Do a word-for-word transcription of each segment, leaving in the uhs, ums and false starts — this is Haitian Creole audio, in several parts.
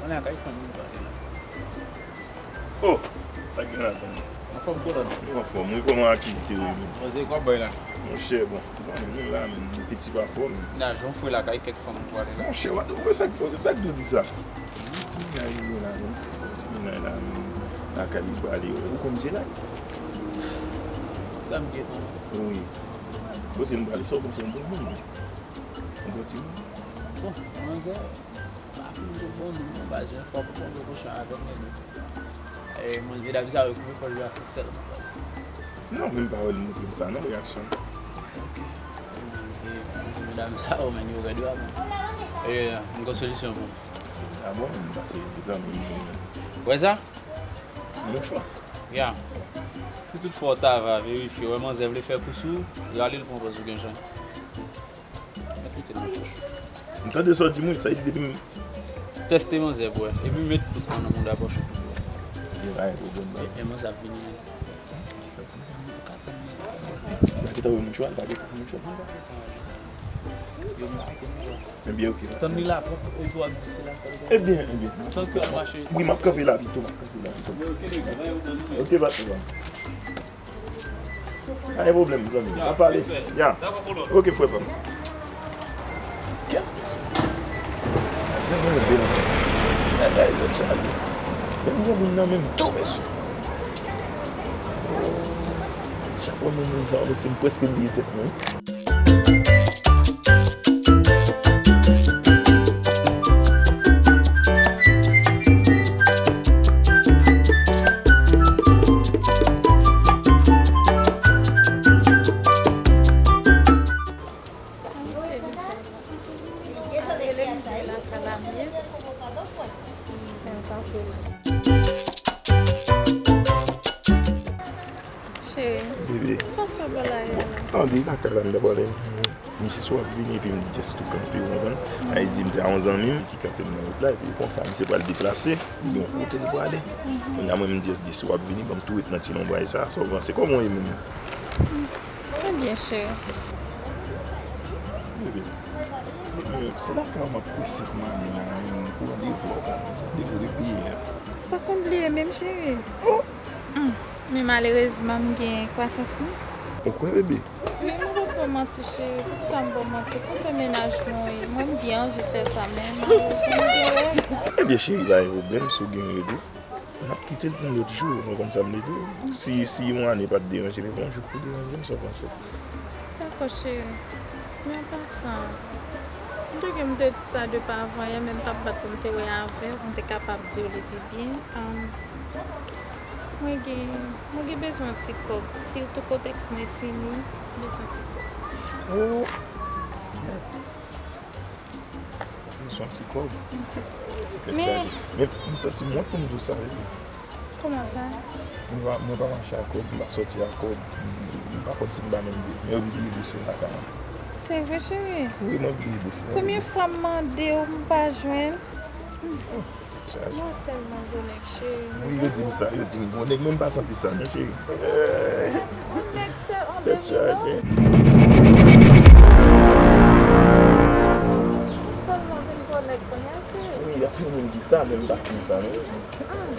Mwen lakay fanmi m pale la. Oh! Sa k gen la, zanmi? Anfòm, kolòn? Mwen anfòm, wi, kòman aktivite yo ye menm? Manzè, kwa bay la? Monchè, bon, nou la menm, nou piti pa fò menm. Lajan fre lakay kèk fanm pale la. Monchè, ou wè sa k fè, sa k dou di sa? Ti mennaj yo la menm, ti mennaj la menm, lakay li pale, ou konn Jelay? Sa m gen non. Wi. Kote nou pale, sa w panse yon bon moun? Yon bon timoun? Bon, manzè. Pa fin jwenn bon moun non, baz, men fò w pran prekosyon avè l, men bon. E, mwen, medam sa yo ki pran l la, se sèlman baz. Non, menm pa wè l montre m sa, non, reyaksyon. Ok. E, medam sa yo, men, yo rèd yo, men. E, m gen solisyon pou. A bon, m pase de zanmi. Wè sa? Mouchwa. Ya. Si tout fwa w ta va verifye, wè manzè vle fè kou sou, rale l pran pòz ou gen jan. M tande sa w di m wi, sa vle di depi m. Tèste manzè pou wè. Epi met pous lan nan mouda pòch ou pou wè. Gen pa gen pwoblèm, baz. E, e manzè ap vini menm. Li pa gentan wè mouchwa, li pa gentan wè mouchwa. Yo pa gentan wè mouchwa. Ebyen, ok. Tann li la, pran, epi w ap di se la. Ebyen, ebyen. Tank w ap mache. Wi, m ap kanpe la pito, m ap kanpe la pito. Ok, pa de pwoblèm. Pa gen pwoblèm, zanmi. N ap pale. Ya. Ok, frè pa m. Kèt mesye. Sa gen yon bèl. Bagay tèt chaje. Menm gen moun nan menm tou, mesye. Chak lè m wè moun sa yo, mesye, m prèske bliye tèt mwen. Sa misye vin fè la? Rele m di l lakay la m ye. Men m pa konnen. Cheri, bebe, sa w fè bò la ye la? Tande, lakay la m ta pale. M di si w ap vini, epi m di just tou kanpe, ou konprann? A, li di m te a yon zanmi m ki kanpe m nan wout la, epi konsa, misye pral deplase, li gen yon kote l prale. Kounye a mwen, m di just di si w ap vini, ban m tou ret nan ti lonbray sa, sa w panse? Kòman w ye menm? Mwen byen, cheri. Bebe, se lakay w m ap prese pou m ale la, menm pou randevou a, w pa konn se randevou depi yè. Ou pa konn bliye menm, cheri. Oh! Hmm. Men malerezman, m gen kwasans mwen. Ou kwè, bebe? Men mwen pa pral manti, cheri. Poukisa m pral manti? Konn se mennaj mwen, wi. Mwen, m byen anvi fè sa, men malerezman, m gen règ. Ebyen, cheri, pa gen pwoblèm, si w gen règ ou. N ap kite l pou yon lòt jou, ou konprann sa m vle di w? Si, si yon ane pa t deranje, men gon jou pou deranje m, sa w panse? Dakò, cheri. Men an pasan, m te gen, m te di sa depi avan yè, men m t ap bat pou m te wè avè w, pou m te kapab di w li pi byen. Am, mwen gen, mwen gen bezwen yon ti kòb, sitou kontèks mwen fini, m bezwen yon ti kòb. Oh! Mwen santi kòb. Men, men m santi m wont pou m di w sa, wi. Kòman sa? Mwen pa, mwen pa mache ak kòb, m pa sòti ak kòb. M, m pa konn si m pa menm bliye. Men yo bliye bouse lakay la. Se vre, cheri? Wi, mwen bliye bouse. Premye fwa m mande w, m pa jwenn. Oh, tèt chaje. Mwen tèlman gwo nèg, cheri. Wi, yo di m sa, yo di m gwo nèg, men m pa santi sa, non, cheri. Gwo nèg, se yon tèt chaje. Tèlman vin gwo nèg kounye a, cheri. Wi, y ap moun di sa, men m pa siy sa, non. Ah.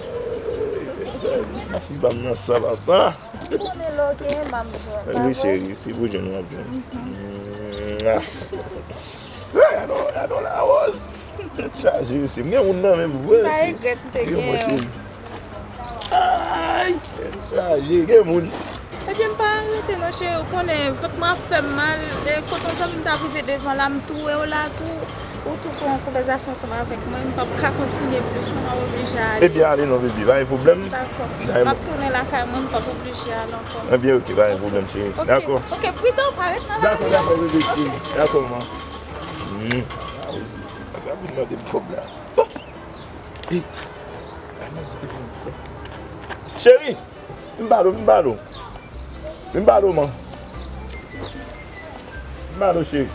Tèt chaje. Lafi pa m nan sa, papa. Ou konnen lè w genyen, m ap jwenn. Wi, cheri, si pou jwenn, w ap jwenn. Mwah. Sa, gade w, gade w la, Rose. Tèt chaje, mesye. M gen moun nan menm vre, mesye. M pa regrèt m te gen yon. Ay, tèt chaje, gen moun. Ebyen, m pa rete non, cheri. Ou konnen, vant mwen ap fè m mal. E, kote yon zanmi m ta rive devan la, m tou wè w la tou. Ou tou pran yon konvèzasyon ansanm avèk mwen. M p ap ka kontinye plis non, m ap oblije ale. Ebyen, ale non, baby, pa gen pwoblèm. Dakò. M ap tounen lakay mwen, m p ap oblije ale ankò. Ebyen, ok, pa gen pwoblèm, cheri. Ok. Dakò. Ok, pridan, pa ret nan lari. Dakò, dakò, bebe, cheri. Dakò, man. Hmm. Ah, wi. Sa vin mande m kòb la. Oh! Hey! Cheri! M ba l ou, m ba l ou. M ba l ou, man. M ba l ou, cheri.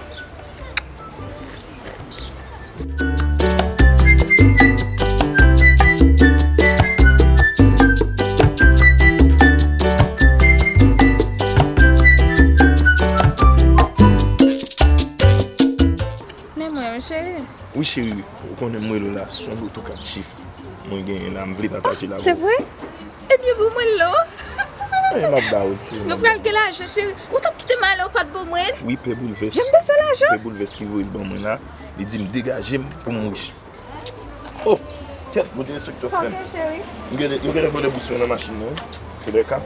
Men mwen, cheri. Wi cheri, ou konnen m rele w la, se yon loto kat chif mwen genyen la, m vle pataje l avè w. Se vre? Ebyen bon, mwen lò. Anyen m ap ba ou cheri. Nou pral gen lajan, cheri. Ou t ap kite m ale, ou pa t ban mwen? Wi, pè Boulvès. Jan m bezwen lajan. Pè Boulvès ki voye l ban mwen la, li di m degaje m pou m rich. Oh, kèt, mwen te enspektè Sa frè m. Gen, cheri. M genlè, yo genlè vòlè bous mwen nan machin nan, wi. Tedeka.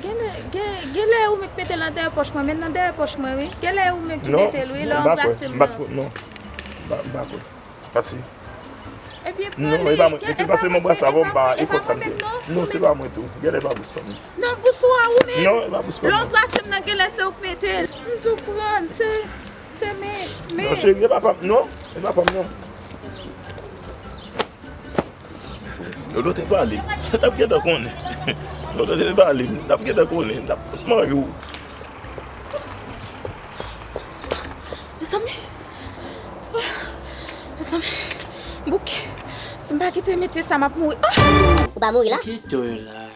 Genlè, gen, genlè ou menm k mete l nan dèyè pòch mwen, men nan dèyè pòch mwen, wi. Genlè ou menm ki Non, mete l, wi, lè m w pa plase kwè, m m pa nan. kwè, non. M pa, m pa kwè. Pase. Ebyen, Non, e pa mwen. Epi pase m anbrase avè w, m pa, e konsa m te. Non, Non, se pa mwen tou. Genlè e pa bous pa mwen. Non, bous ou a ou menm. Non, e pa bous pa Lè w mwen. plase m nan genlè se ou k mete l. M di w pran l, se, se men, men. Non, cheri, e pa pa m, non. E pa pa m, non. Lolo te pale. M t ap gentan konnen. Lolo te pale. M t ap gentan konnen. M t ap manje w. Mezanmi. Mezanmi. Bouke. Si m pa kite metye sa, m ap mouri. Ah! Ou pa mouri la? Kite w la.